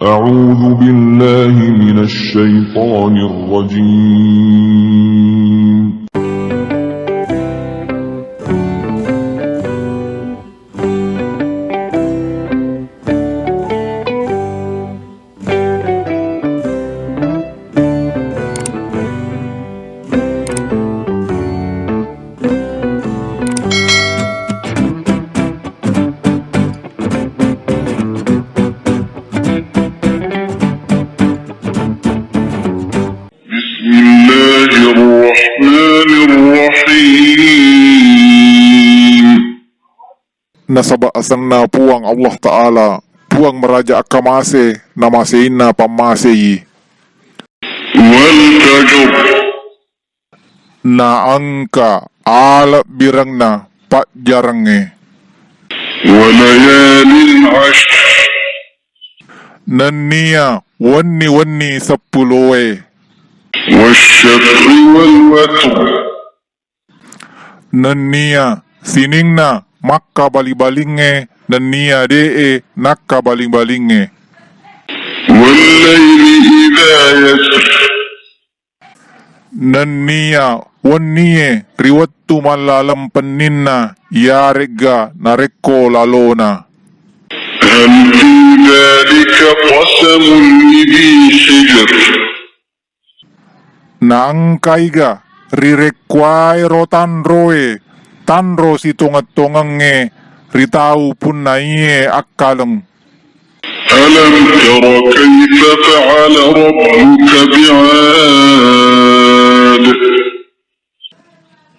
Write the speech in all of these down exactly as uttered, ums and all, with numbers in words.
أعوذ بالله من الشيطان الرجيم. بسم الله الرحمن الرحيم. Nasaba asenna Puang Allah Ta'ala, Puang maraja akkamase, namaseinna pammasei. والفجر. Naengka alebbirengna pajjarengnge. وليال عشر. Nenniya wenni-wenni seppuloe. والشفع والوتر. Nenniya sininna makkabali-balingnge, nenniya de'e nakkabaling-balingnge. والليل إذا يسر. Nenniya wennie ri wettu mallaleng penninna, iyaregga narekko lalona. هل في ذلك قسم لذي حجر. Naengkaiga rirekkuaero tanroe, tanro sitongeng-tongengnge ri tau punnaie akkaleng. ألم تر كيف فعل ربك بعاد.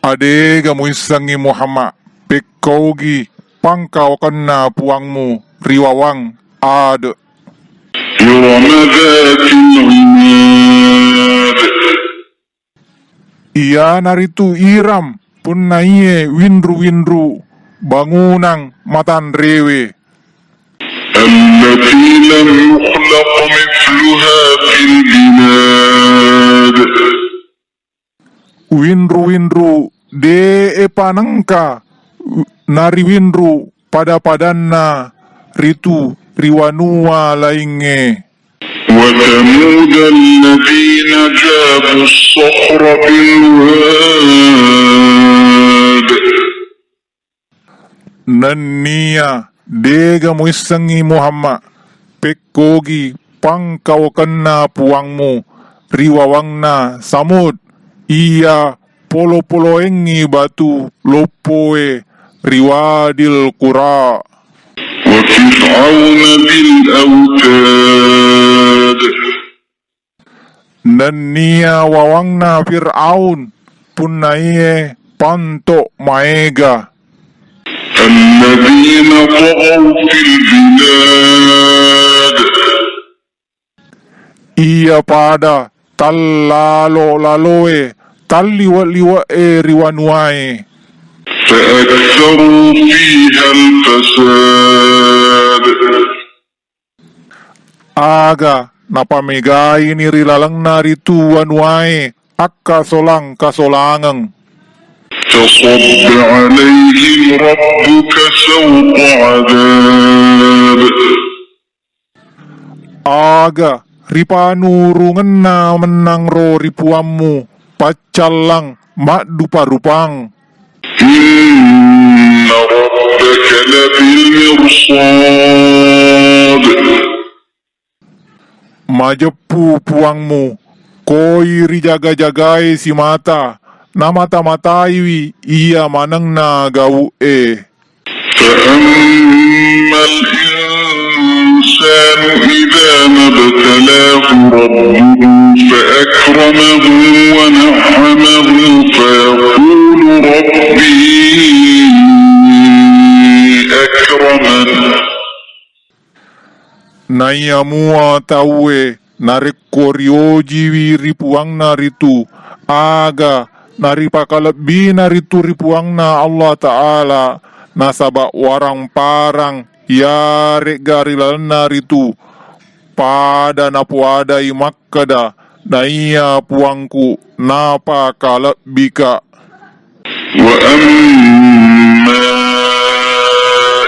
Adega muissengngi Muhammad, pekkaugi pangkawakenna Puangmu ri wawang Ad. إرم ذات العماد. Iyanaritu Iram, punnaie winru-winru bangunang matanrewe. التي لم يخلق مثلها في البلاد. Winru-winru de'e panengka nariwinru pada-padanna ritu ri wanua laingnge. وثمود الذين جابوا الصخر بالواد. Nenniya dega muissengngi Muhammad, pekkogi pangkawakenna Puangmu ri wawangna Samud, iya polo-poloengngi batu loppoe ri Wadil Qura. وفرعون ذي الأوتاد. Nenniya wawangna Fir'aun, punnaie panto maega. الذين طغوا في البلاد. Iya pada tallalo-laloe, talliwe-liwe'e ri wanuae. فأكثروا فيها الفساد. Aga napamegaini ri lalengna ritu wanuae akkasolang-kasolangeng. فصب عليهم ربك سوط عذاب. Aga ripanurungenna mennangro ri Puammu paccallang maddupa-rupang. إن ربك لبالمرصاد. Majeppu Puangmu, koi rijaga-jagai simata, namata-mataiwi iya manenna gau'e. فأما الإنسان إذا ما ابتلاه ربه فأكرمه ونعمه فيقول ربي أكرمن. Naiya mua tauwe narekko riojiwi ri Puangna ritu, aga naripakalebbina ritu ri Puangna Allah Ta'ala, nasaba warang-parang iyaregga ri lalenna ritu pada napoadai makkeda, naiya Puangku napakalebbika. وأما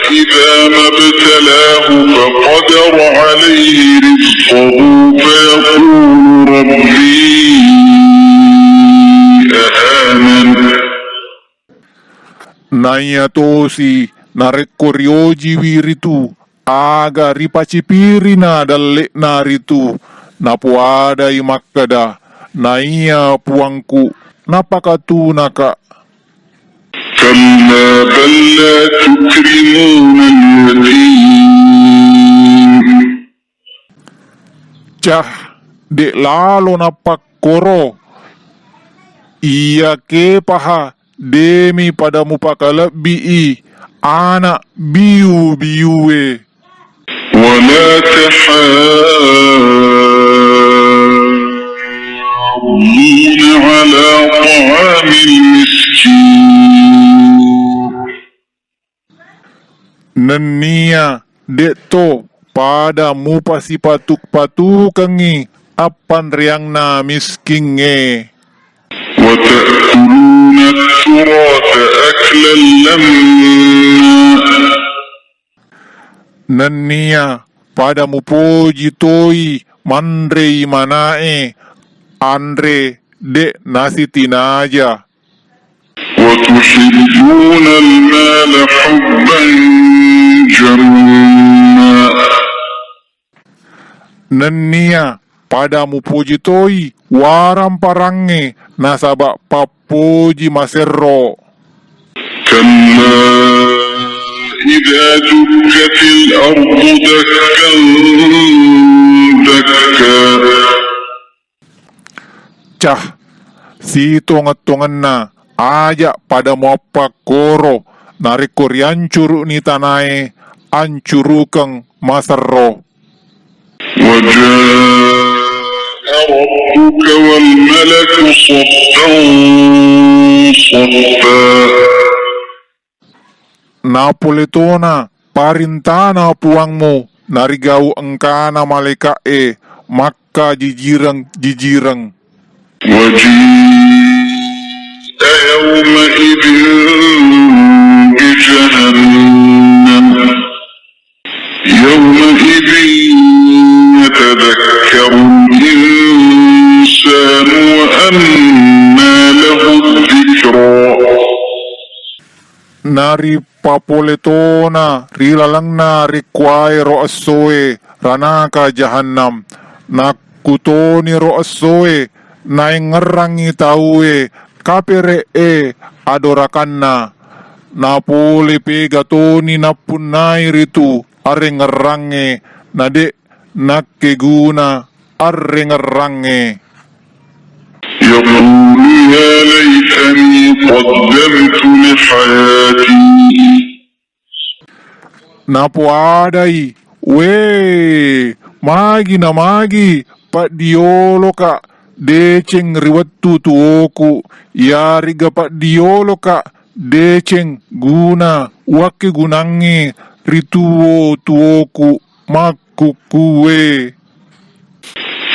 إذا ما ابتلاه فقدر عليه Naiya tosi narekko riojiwi ritu, aga ripacipirina dalle'na ritu, napoadai makkeda, naiya puangku, napakatunaka. كلا بل لا تكرمون اليتيم. Cah, de' lalo nappakkoro. Iya kepaha, demi pada mupakalebbi'i ana' biu-biue. ولا تحاضون على طعام المسكين. Nenniya de'to pada mupasipatuk-patukengngi appanreangna miskingnge. وتأكلون التراث أكلا لما. Nenniya pada mupoji toi manrei mana'e anre de' nasitinaja. وتحبون المال حبا جما. Nenniya pada mupoji toi waramparangnge nasaba' pappoji maserro. كلا إذا دكت الأرض دكا دكا. Cah, sitongeng-tongenna aja' pada muappakkoro narekko riancuru'ni tanae ancurukeng maserro. وجاء ربك والملك صفا صفا. Napole tona parintana puangmu narigau engkana malaeka'e makkajijireng-jijireng. وجيء يومئذ بجهنم. يومئذ يتذكر الإنسان وأنى له الذكرى. Naripapole tona ri lalengna rikkuwae ro essoe ranaka jahannam. Nakkutoni ro essoe naengngerrangngi tauwe kapere'e adorakanna. Napole pega toni nappunnai ritu arengngerrangnge, na de' nakkeguna arrengngerrangnge. يقول يا ليتني قدمت لحياتي. Napoadai, "Wee, magi na magi paddioloka deceng ri wettu tuwoku, iyarega paddioloka deceng guna uwakkegunangnge ri tuwo-tuwoku makkukkuwe."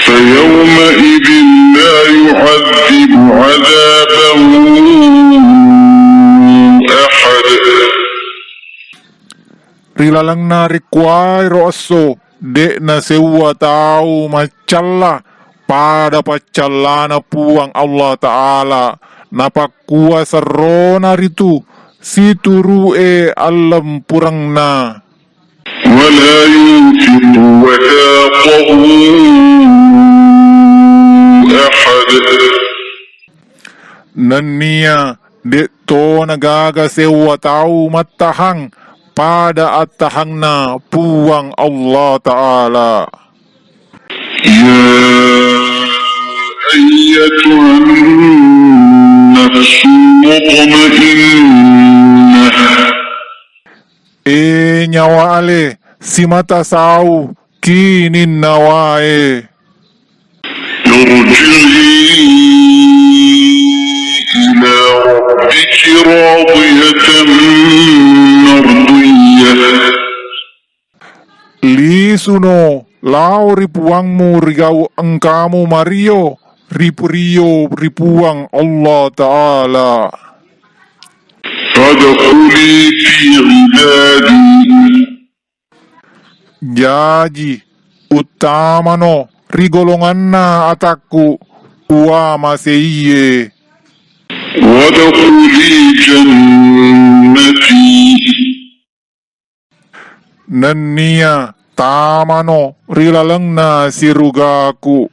فيومئذ لا يعذب عذابه أحد. Ri lalengna rikkuwaero esso, de' nasewwa tau maccalla pada paccallana Puang Allah Ta'ala, napakkuwa serrona ritu situru'e allempurengna. ولا يوثق وثاقه أحد. Nenniya de'to nagaga sewwa tau mattahang pada attahangna Puang Allah Ta'ala. يا أيتها النفس المطمئنة. E nyawa ale, simata sau kininnawae. ارجعي إلى ربك راضية مرضية. Lisuno lao ri Puangmu rigau engkamu mario, ripurio ri Puang Allah Ta'ala. فادخلي في عبادي. Jaji, uttamano ri golonganna atakku, uwamaseie. وادخلي جنتي. nenniya tamano ri lalengna sirugaku.